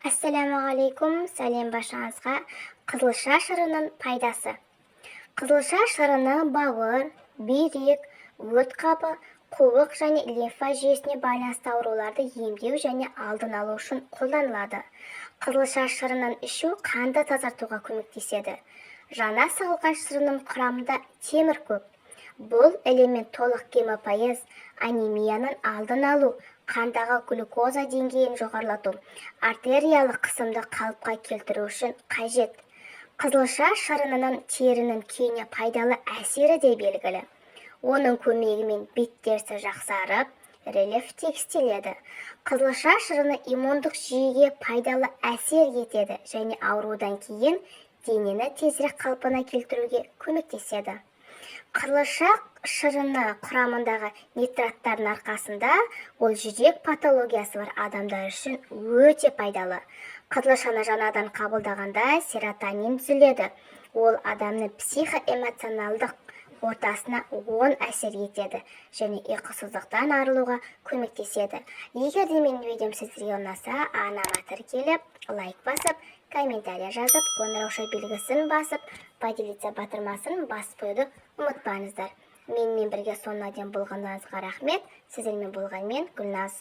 Ассалаумағалейкум, сәлем баршаңызға! Қызылша шырынының пайдасы. Қызылша шырыны бауыр, бүйрек, өт қабы, қуық және лимфа жүйесіне байланысты ауруларды емдеу және алдын алу үшін қолданылады. Қызылша шырынын ішу қанды тазартуға көмектеседі. Жаңа сығылған шырынның құрамында темір көп. Бұл элемент толық гемопоэз, анемияның алдын алу, қандағы глюкоза деңгейін жоғарылату, артериялық қысымды қалыпқа келтіру үшін қажет. Қызылша шырынының терінің күйіне пайдалы әсері де белгілі. Оның көмегімен бет терісі жақсарып, рельеф тегістеледі. Қызылша шырыны иммундық жүйеге пайдалы әсер етеді және аурудан кейін денені тезірек қалпына келтіруге көмектеседі. Қызылша шырыны құрамындағы нитраттардың арқасында ол жүрек патологиясы бар адамдар үшін өте пайдалы. Қызылшаны жаңадан қабылдағанда серотонин түзіледі. Ол адамның психоэмоционалдық ортасына оң әсер етеді және ұйқысыздықтан арылуға көмектеседі. Егер де менің видеом сіздерге ұнаса, арнама тіркеліп, лайк басып, комментарий жазып, қоңырауша белгісін басып, «Поделиться» батырмасын басып қоюды ұмытпаңыздар. Менімен бірге соңына дейін болғандарыңызға рахмет. Сіздермен болған мен, Гүлназ.